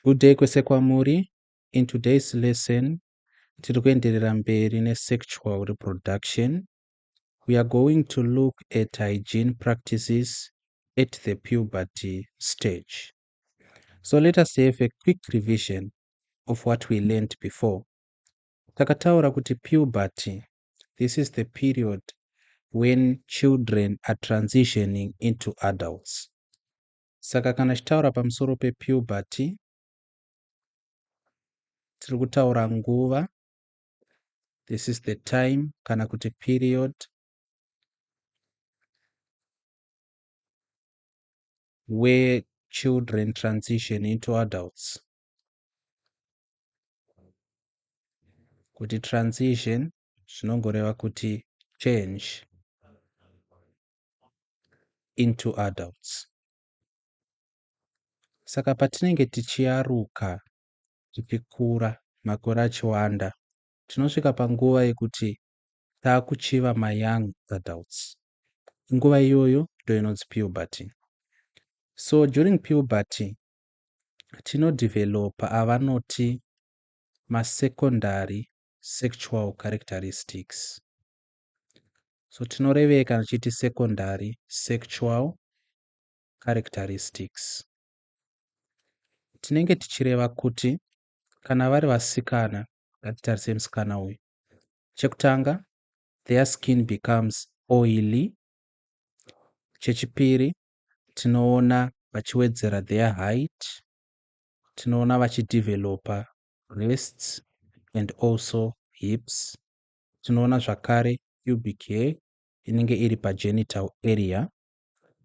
Good day kwese kwamuri. In today's lesson, tiri kuenderera mberi nesexual reproduction. We are going to look at hygiene practices at the puberty stage. So let us have a quick revision of what we learned before. Takataura kuti puberty, this is the period when children are transitioning into adults. Saka kana tichitaura pamusoro pepuberty, tiri kutaura nguva, this is the time kana kuti period where children transition into adults. Kuti transition zvinongoreva kuti change into adults. Saka patinenge tichiyaruka tichikura makore achiwanda, tinosvika panguva yekuti taakuchiva mayoung adults. Nguva iyoyo ndo inonzi puberty. So during puberty tinodevelopa avanoti masecondary sexual characteristics. So tinorevei kana tichiti secondary sexual characteristics? Tinenge tichireva kuti kana vari vasikana, ngatitarise musikana uyu. Chekutanga, their skin becomes oily. Chechipiri, tinoona vachiwedzera their height. Tinoona vachidevelopa breasts and also hips. Tinoona zvakare pubic hair inenge iri pagenital area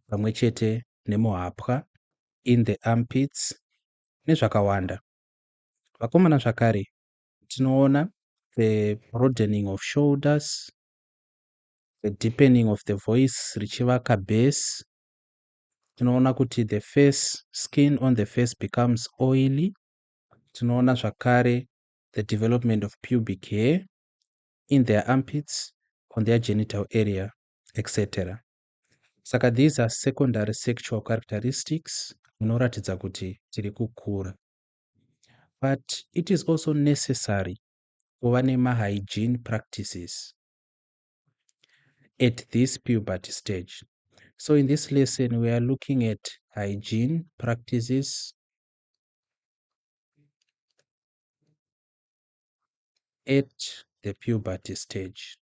pamwe chete nemuhapwa, in the armpits nezvakawanda. Vakomana zvakare tinoona the broadening of shoulders, the deepening of the voice richivaka bass. Tinoona kuti the face, skin on the face becomes oily. Tinoona zvakare the development of pubic hair in their armpits, on their genital area, etc. Saka these are secondary sexual characteristics inoratidza kuti tiri kukura. But it is also necessary kuva nemahygiene practices at this puberty stage. So in this lesson, we are looking at hygiene practices at the puberty stage.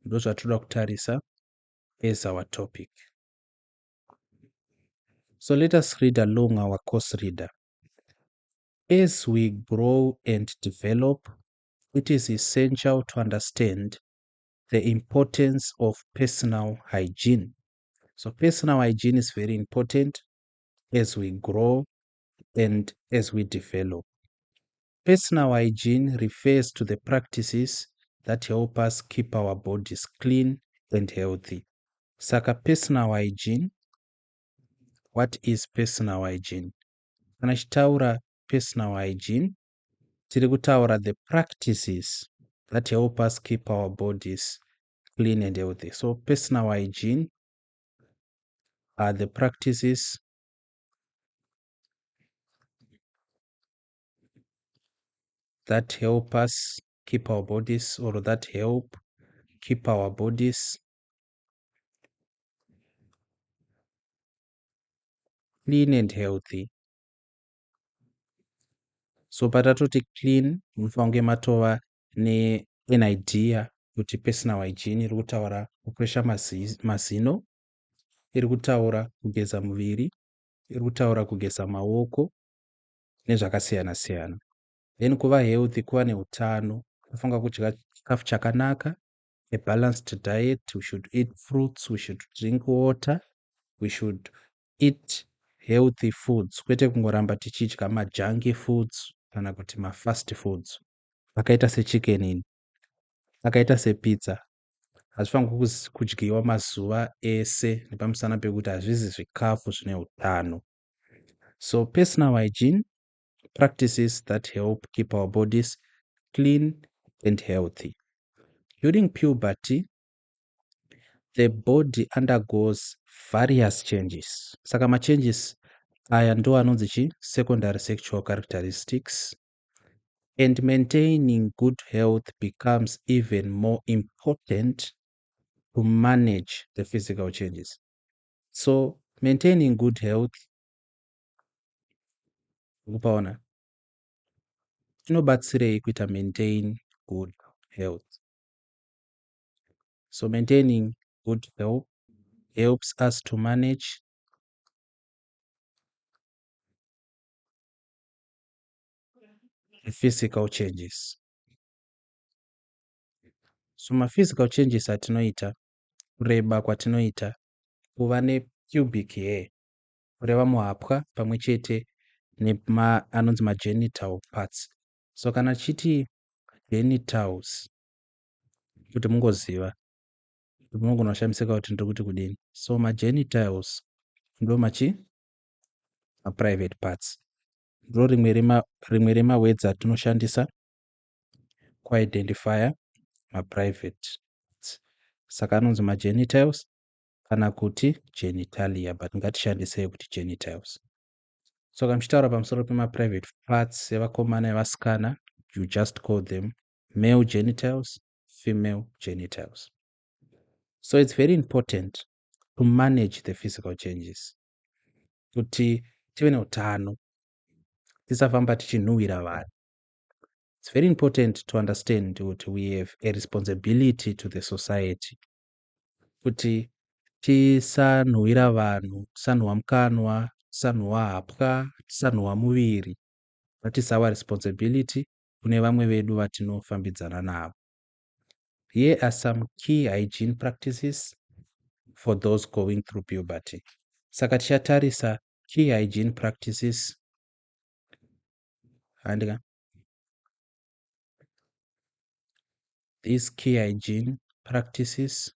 Ndozvatinoda kutarisa as our topic. So let us read along our course reader. As we grow and develop, it is essential to understand the importance of personal hygiene. So personal hygiene is very important as we grow and as we develop. Personal hygiene refers to the practices that help us keep our bodies clean and healthy. Saka personal hygiene, what is personal hygiene? Kana tichitaura personal hygiene, tiri kutaura the practices that help us keep our bodies clean and healthy. So personal hygiene are the practices that help us keep our bodies, or that help keep our bodies clean and healthy. So patatoti clean, munofanira kunge matova nean idea kuti personal hygiene iri kutaura kukwesha mazino, iri kutaura kugeza muviri, iri kutaura kugeza maoko nezvakasiyana siyana. Then kuva healthy, kuva neutano, tofanira kudya chikafu chakanaka, a balanced diet. We should eat fruits, we should drink water, we should eat healthy foods, kwete kungoramba tichidya majunky foods kana kuti mafast foods akaita sechicken in, akaita sepizza. Hazvifanirwi kudyiwa mazuva ese nepamusana pekuti hazvisi zvikafu zvine utano. So personal hygiene, practices that help keep our bodies clean and healthy. During puberty, the body undergoes various changes. Saka machanges aya ndo anonzi chi secondary sexual characteristics, and maintaining good health becomes even more important to manage the physical changes. So maintaining good health, ukupaona inobatsirei kuita maintain good health? So maintaining good health helps us to manage the physical changes. So maphysical changes atinoita, kureba kwatinoita, kuva nepubic hair, kureva muhapwa pamwe chete anonzi magenital parts. So kana tichiti genitals, kuti mungoziva, munogona kushamisika kuti ndiri kuti kudini. So magenitals ndo machi maprivate parts, ndo rimwe remawords atinoshandisa kuidentifya maprivate parts. Saka anonzi magenitals kana kuti genitalia, but ngatishandisei kuti genitals. So kana muchitaura pamusoro pemaprivate parts evakomana evasikana, you just call them male genitals, female genitals. So it's very important to manage the physical changes kuti tive neutano, tisafamba tichinhuhwira vanhu. It's very important to understand kuti we have a responsibility to the society, kuti tisanhuhwira vanhu, tisanhuhwa mukanwa, tisanhuhwa hapwa, tisanhuhwa muviri. That is our responsibility kune vamwe vedu vatinofambidzana navo. Here are some key hygiene practices for those going through puberty. Saka tichatarisa key hygiene practices. Handika? These key hygiene practices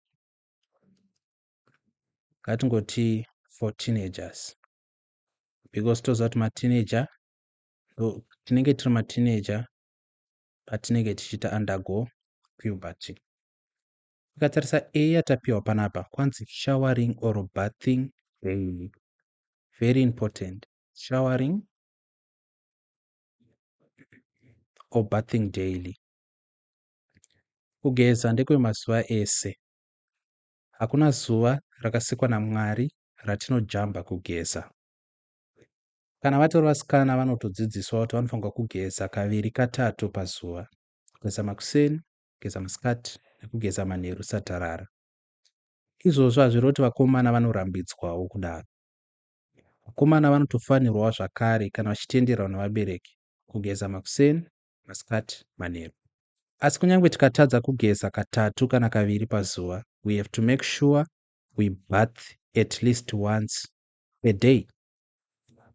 ngatingoti for teenagers, because toziva kuti mateenager, tinenge tiri mateenager patinenge tichiita undergo puberty. Tikatarisa A yatapiwa panapa, kwanzi showering or bathing daily. Very important. Showering or bathing daily. Kugeza ndekwemazuva ese. Hakuna zuva rakasikwa naMwari ratinojamba kugeza. Kana vatori vasikana vanotodzidziswa kuti vanofanirwa kugeza kaviri katatu pazuva. Kugeza makuseni, kugeza masikati nekugeza manheru tisati tarara. Izvozvo hazvirevi kuti vakomana vanorambidzwawo kudaro. Vakomana vanotofanirwawo zvakare kana vachitenderwa nevabereki kugeza makuseni, masikati, manheru. Asi kunyange tikatadza kugeza katatu kana kaviri pazuva, we have to make sure we bath at least once a day.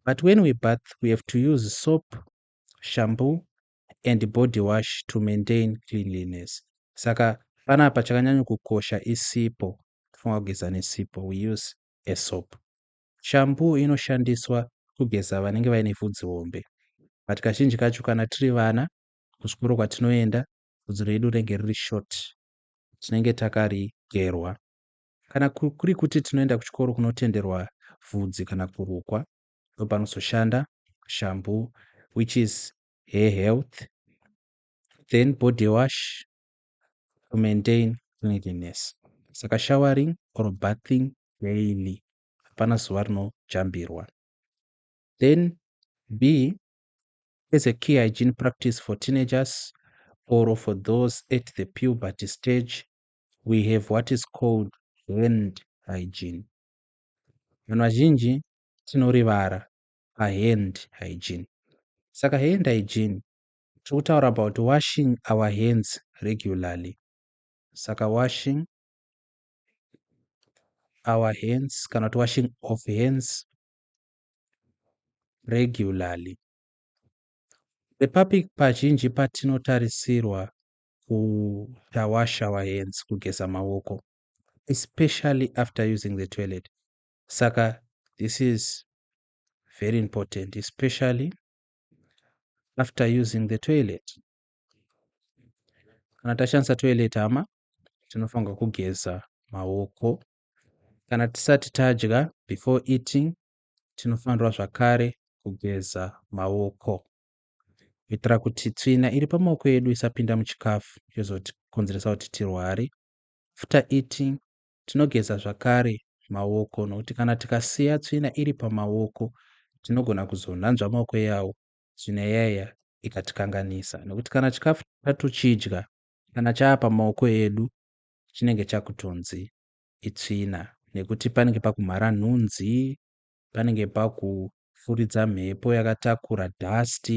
But when we bath, we have to use soap, shampoo and body wash to maintain cleanliness. Saka panapa chakanyanya kukosha isipo. Tofanira kugeza nesipo. We use a soap. Shampoo inoshandiswa kugeza vanenge vaine vhudzi hombe. But kazhinji kacho kana tiri vana kuchikoro kwatinoenda, vhudzi redu rinenge riri short, tinenge takarigerwa. Kana kuri kuti tinoenda kuchikoro kunotenderwa vhudzi kana kurukwa, ndopanozoshanda shampoo, which is hair health, then body wash to maintain cleanliness. Saka showering or bathing daily, hapana zuva rinojambirwa. Then B is a key hygiene practice for teenagers or for those at the puberty stage. We have what is called hand hygiene. Vanhu vazhinji tinorivara pahand hygiene. Saka hand hygiene tiri kutaura about washing our hands regularly. Saka washing our hands kana kuti washing of hands regularly. Ndepapi pazhinji patinotarisirwa kuita wash our hands, kugeza maoko, especially after using the toilet? Saka this is very important, especially after using the toilet. Kana tashandisa toilet hama, tinofanirwa kugeza maoko. Kana tisati tadya, before eating, tinofanirwa zvakare kugeza maoko kuitira kuti tsvina iri pamaoko edu isapinda muchikafu yozotikonzeresa kuti tirware. After eating, tinogeza zvakare maoko nokuti kana tikasiya tsvina iri pamaoko tinogona kuzonanzva maoko iyawo, tsvina iyaiya ikatikanganisa, nokuti kana chikafu tatochidya, kana chaa pamaoko edu chinenge chakutonzi itsvina, nekuti panenge pakumhara nhunzi, panenge pakufuridza mhepo yakatakura dust.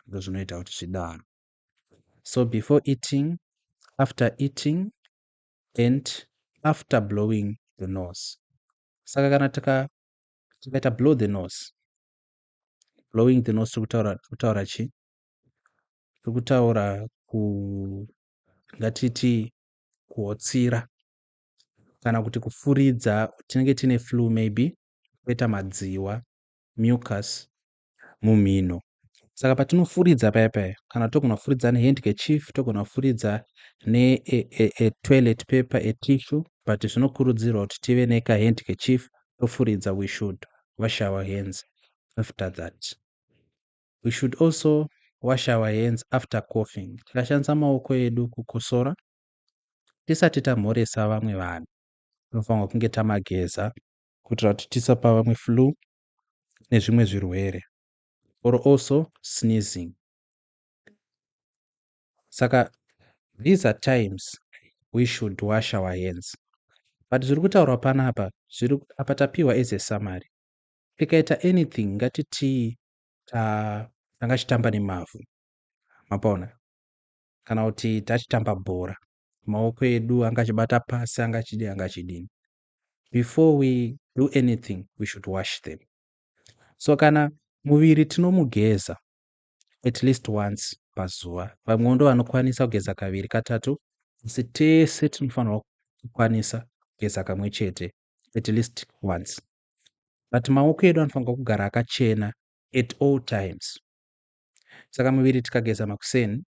Ndozvinoita kuti zvidaro. So before eating, after eating and after blowing the nose. Saka kana tikaita blow the nose, blowing the nose, tiri kutaura chii? Tiri kutaura ku ngatiti kuhotsira kana kuti kufuridza. Tinenge tine flu maybe, toita madziwa, mucus mumhino. Saka patinofuridza paya paya, kana togona kufuridza nehandkerchief, togona kufuridza netoilet paper, a tissue, but zvinokurudzirwa kuti tive nekahandkerchief tofuridza. We should wash our hands after that. We should also wash our hands after coughing. Tikashandisa maoko edu kukosora, tisati tamhoresa vamwe vanhu tinofanirwa kunge tamageza kuitira kuti tisapa vamwe flu nezvimwe zvirwere, or also sneezing. Saka these are times we should wash our hands. But zviri kutaurwa panapa, zviri apa tapiwa as a summary, tikaita anything, ngatitii tanga chitamba nemavhu, mapaona, kana kuti tachitamba bhora, maoko edu anga achibata pasi, anga achidii, anga achidini, before we do anything we should wash them. So kana muviri tinomugeza at least once pazuva. Vamwewo ndo vanokwanisa kugeza kaviri, katatu, asi tese tinofanirwa kukwanisa kugeza kamwe chete, at least once. But maoko edu anofanirwa kugara akachena at all times. Saka muviri tikageza makuseni,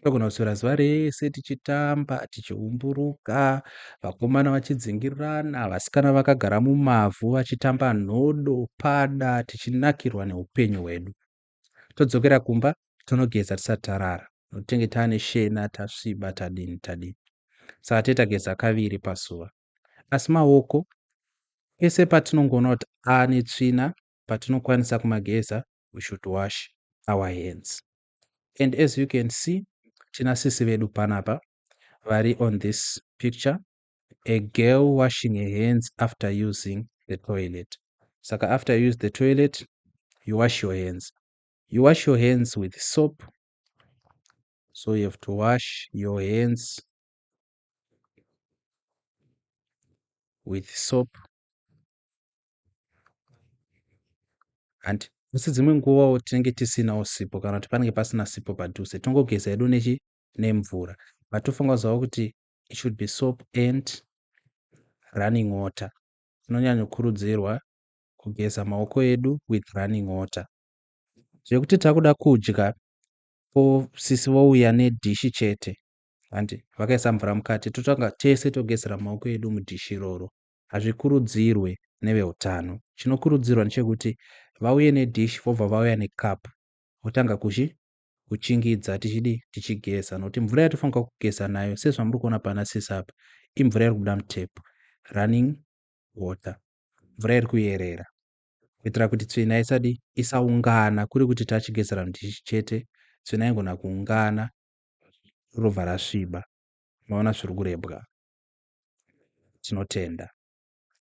togona kuswera zuva rese tichitamba, tichiumburuka, vakomana vachidzingirirana, vasikana vakagara mumavhu vachitamba nhodo pada, tichinakirwa neupenyu hwedu. Todzokera kumba, tonogeza tisati tarara, nokuti tinenge taane shena, tasviba, tadini tadini. Saka totageza kaviri pazuva. Asi maoko ese patinongoona kuti aane tsvina, patinokwanisa kumageza, we should wash our hands. And as you can see, tina sisi vedu panapa vari on this picture, a girl washing her hands after using the toilet. Saka after you use the toilet, you wash your hands. You wash your hands with soap. So you have to wash your hands with soap. And asi dzimwe nguvawo tinenge tisinawo sipo, kana kuti panenge pasina sipo padhuze, tongogeza hedu nechi nemvura. But tofanira kuziva kuti it should be soap and running water. Tinonyanyokurudzirwa kugeza maoko edu with running water. Zvekuti takuda kudya, sisi vouya nedhishi chete, handi vakaisa mvura mukati, totanga tese togezera maoko edu mudhishi iroro, hazvikurudzirwe neveutano. Chinokurudzirwa ndechekuti vauye nedhishi, vobva vauya nekapu, votanga kuchi kuchingidza, tichidi tichigeza, nokuti mvura yatofanirwa kugeza nayo, sezvamuri kuona pana sisi apa, imvura iri kubuda mutepu, running water, mvura iri kuyerera, kuitira kuti tsvina isadi isaungana. Kuri kuti tachigezera mudhishi chete, tsvina ingona kuungana, robva rasviba. Maona zviri kurebwa? Tinotenda.